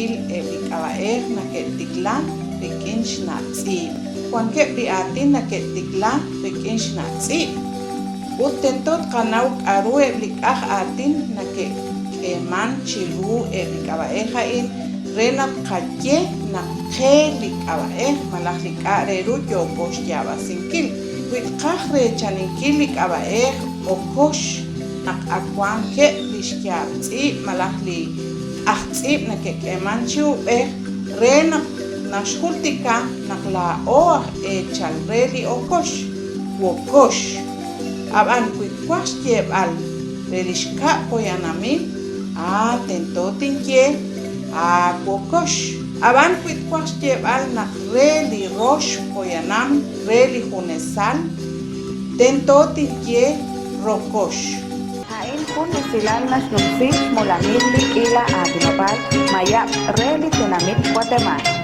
Xyaab'asinkil eb' li k'ab'a'ej nake'tikla rik'in xna' tz'iib'. Wankeb' li aatin nake'tikla rik'in xna' tz'iib', ut tento tqanaw k'a'ru eb' li k'aj aatin nake'k'eeman chi ru eb' li k'ab'a'ej a'in re naq tqaye naq qe li k'ab'a'ej malaj li k'a' re ru yooko xyaab'asinkil. Wi tqaj reechaninkil li k'ab'a'ej okox naq ak wankeb' li xyaab' tz'iib' malaj li k'aj tz'iib' nake'k'eeman chi uub'ej re naq naxjultika naq laa'o aj eechal re li okox, wokox. Ab'an wi twaj xyeeb'al re li xkab' poyanamil, a tento tinye aawokox. Ab'an wi twaj xyeeb'al naq re li rox poyanam re li junesal, tento tinye rokox. A'in jun esilal naxnumsi xmolamil li k'iila aatinob'aal mayab' re li tenamit Watemaal.